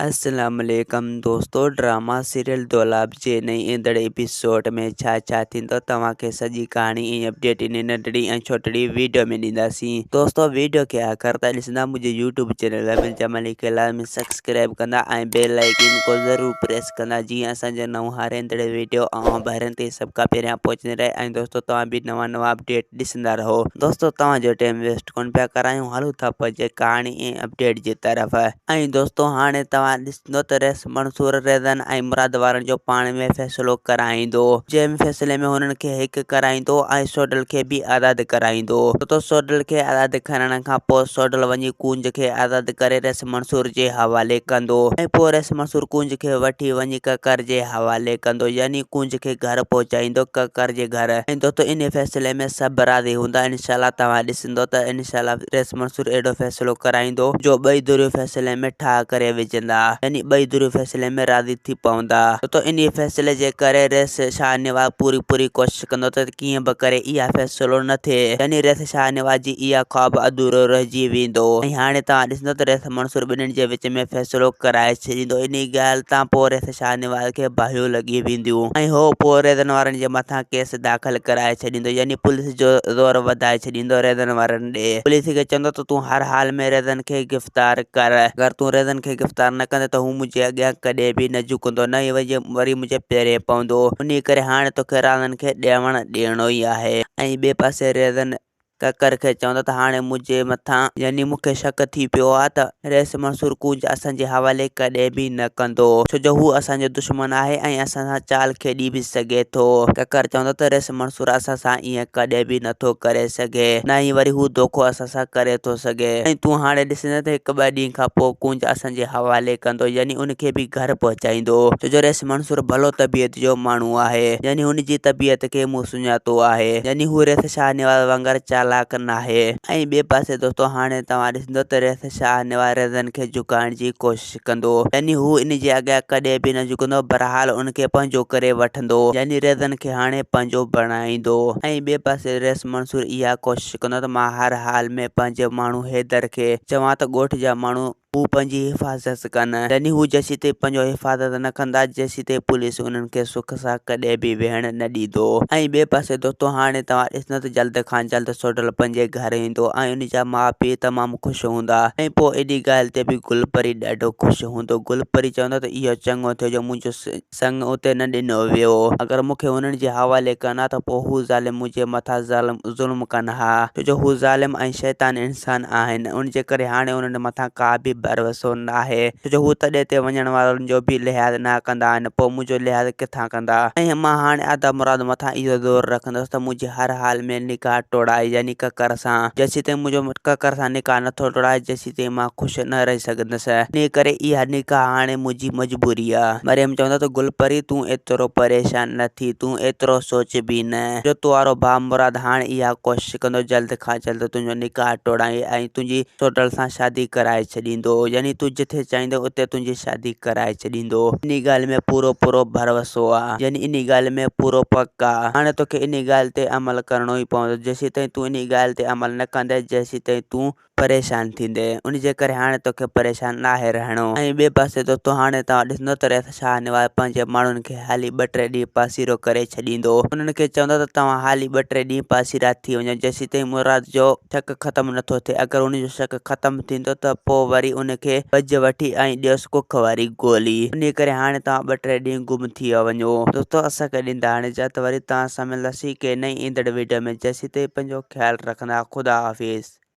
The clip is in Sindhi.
السلام عليڪم دوستو ڊراما سيريل دولاب جي نئين ايندڙ ايپيسوڊ ۾ ڇا ڇا ٿيندو توهان کي سڄي ڪهاڻي ۽ اپڊيٽ انهي ننڍڙي ۽ ڇوٽڙي ويڊيو ۾ ڏينداسين دوستو ويڊيو کي آخر تائين ڏسندا منهنجي يوٽيوب چينل امير جمالي کي لازمي سبسڪرائب ڪندا ۽ بيل آئيڪن کو ضرور پريس ڪندا جيئن اسان جو نئون هر ايندڙ ويڊيو اوهان ڀائرن تائين سڀ کان پهريان پهچندي رهي ۽ دوستو توهان به نوان نوان اپڊيٽ ڏسندا رهو دوستو توهان جو ٽائيم ويسٽ ڪون پيا ڪرايون هلون ٿا پنهنجي ڪهاڻي ۽ اپڊيٽ جي طرف. ۽ دوستو هاڻي توهان ڏسندو ته رئيس منصور ريزن ۽ مراد وارن جو پاڻ ۾ فيصلو ڪرائيندو جنهن فيصلي ۾ هنن کي هڪ ڪرائيندو ۽ سوڍل کي به آزاد ڪرائيندو دوستو سوڍل کي آزاد ڪرڻ کان پوء سوڍل وڃي ڪونج کي آزاد ڪري رئيس منصور جي حوالي ڪندو ۽ پوء رئيس منصور ڪونج کي وٺي وڃي ڪڪر جي حوالي ڪندو يعني ڪونج کي گهر پهچائيندو ڪڪر جي گهر ۽ دوستو انهي فيصلي ۾ سڀ راضي هوندا انشاء الله توهان ڏسندو ته انشاء الله رئيس منصور اهڙو فيصلو ڪرائيندو جو ٻئي ڌريون فيصلي ۾ ٺاهه ڪري وجهندا يعني ٻئي ڌريون فيصلي ۾ راضي ٿي پوندا. ڇو ته انهيء فيصلي جي ڪري رئيس شاهنواز پوري پوري ڪوشش ڪندو ته ڪيئن به ڪري اها فيصلو نه ٿئي يعني رئيس شاهنواز جي اها خواب اڌورو رهجي ويندو ۽ هاڻي توهان ڏسندو ته رئيس منصور ٻنهين جي وچ ۾ فيصلو ڪرائي ڇڏيندو انهيء ڳالهه تان پوء رئيس شاهنواز کي باهيون لڳي وينديون ۽ هو پوء ريزن وارن جي مٿان ڪيس داخل ڪرائي ڇڏيندو يعني پوليس جو زور وڌائي ڇڏيندو ريزن وارن ڏي پوليس کي چوندو ته تون هر حال ۾ ريزن کي گرفتار ڪر اگر تون ريزن کي گرفتار نه ڪندين ته هو منهنجي اڳيان ڪڏهن به نه جهڪندو نه ئي وري منهنجي پيرين پوندو انهي ڪري هاڻي توکي رازن کي ڏيوڻ ڏيڻو ئي آهي ۽ ٻئي پاسي ريزن ڪڪر کي چوندو ته هاڻي منهنجي مٿان يعني مون کي شڪ ٿي پيو آهي ته رئيس منصور ڪونج اسان جي حوالي ڪڏهن به نه ڪندو، ڇو جو هو اسان جو دشمن آهي ۽ اسان سان چال کيڏي به سگهي ٿو. ڪڪر چوندو ته رئيس منصور اسان سان ائين ڪڏهن به نه ٿو ڪري سگهي، نه ئي وري هو دوکو اسان سان ڪري ٿو سگهي ۽ تون هاڻي ڏسندين ته هڪ ٻه ڏينهن کان پوء ڪونج اسان جي حوالي ڪندو يعني ان کي به گهر پهچائيندو، ڇو جو رئيس منصور ڀلو طبيعت جو ماڻهو آهي يعني هن جي طبيعت کي مون سڃاتو آهي يعني هو ريس شاهنواز وانگر چالاڪ ناهي. ۽ ٻئي پاسي دوستو هاڻي توهان ڏسندو ته ريس شاهنواز ريزن کي جهڪائڻ جي ڪوشش ڪندو يعني هو ان جي اڳيان ڪڏهن به نه جهڪندو بهرحال ان کي پنهنجو ڪري وٺندو يعني ريزن کي هاڻي پنهنجو بڻائيندو ۽ ٻئي پاسي ريس منصور اها ڪوشش ڪندو ته مان هر حال ۾ پنهنجي ماڻهو حيدر کي چوان ته ڳوٺ جا ماڻهو هو پنهنجي حفاظت ڪن. يعني هو جيسيتائين پنهنجو حفاظت نه ڪندا جيسيتائين پوليس انهن کي سک سان ڪڏهن به ويهڻ نه ڏيندو. ۽ ٻئي پاسي دوستو هاڻي توهان ڏسندو ته جلد کان جلد سوڍل پنهنجي گهر ايندو ۽ ان جا ماء پيء تمام خوش هوندا ۽ پوء ايڏي ڳالهه تي به گل پري ڏاڍو خوش هوندو. گل پري چوندو ته اهو چڱو ٿيو جو منهنجو سڱ اتي نه ڏنو ويو. اگر مون کي انهن جي حوالي ڪن ها ته پوء هو ظالم منهنجي مٿان ظلم ڪن ها. ڇو جو هو ظالم ۽ شيطان انسان آهن، ان جي ڪري هاڻي انهن مٿان ڪا به ڀروسو ناهي، ڇو جو هو تڏي تي وڃڻ وارن جو به لحاظ نه ڪندا آهن، پوء منهنجو لحاظ ڪٿان ڪندا؟ ۽ مان هاڻي ادا مراد مٿان اهو زور رکندس ته منهنجي هر حال ۾ نڪاح ٽوڙائي، يعني ڪڪر سان. جيسيتائين منهنجو ڪڪر سان نڪاح نٿو ٽوڙائي، جيسيتائين مان خوش نه رهي سگهندس. انهيء ڪري اها نڪاح هاڻي منهنجي مجبوري آ. مريم چوندو ته گل پري، تون ايترو پريشان نه ٿي، تون ايترو سوچ به نه، جو تو وارو ڀاء مراد هاڻي اها ڪوشش ڪندو جلد کان جلد تنهنجو نڪاح ٽوڙائي ۽ تنهنجي سوڍل سان شادي ڪرائي ڇڏيندو يعني تون جٿي چاهيندين اتي تنهنجي شادي ڪرائي ڇڏيندو انهي ڳالهه ۾ پورو پورو ڀروسو آ يعني انهي ڳالهه ۾ پورو پڪ آ هاڻي توکي انهي ڳالهه تي عمل ڪرڻو ئي پوندو جيسيتائين تون انهي ڳالهه تي عمل نه ڪندين جيسيتائين تون پريشان ٿيندين ان جي ڪري هاڻي توکي پريشان ناهي رهڻو ۽ ٻئي پاسي دوستو هاڻي توهان ڏسندو ته رئيس شاهنواز پنهنجي ماڻهن کي حالي ٻه ٽي ڏينهن پاسيرو ڪري ڇڏيندو انهن کي چوندو ته توهان حالي ٻه ٽي ڏينهن پاسيرا ٿي وڃو جيسيتائين مراد جو شڪ ختم نٿو ٿئي اگر ان جو شڪ ختم ٿيندو ته پوء وري ان کي وجهه وٺي ۽ ڏيوس ڪک واري گولي انهي ڪري هاڻي توهان ٻه ٽي ڏينهن گم ٿي وڃو دوستو اسان کي ڏيندا هاڻي اجازت وري توهان سان ملنداسين ڪنهن نئين ايندڙ ويڊيو ۾ جيسيتائين پنهنجو خيال رکندا خدا حافظ.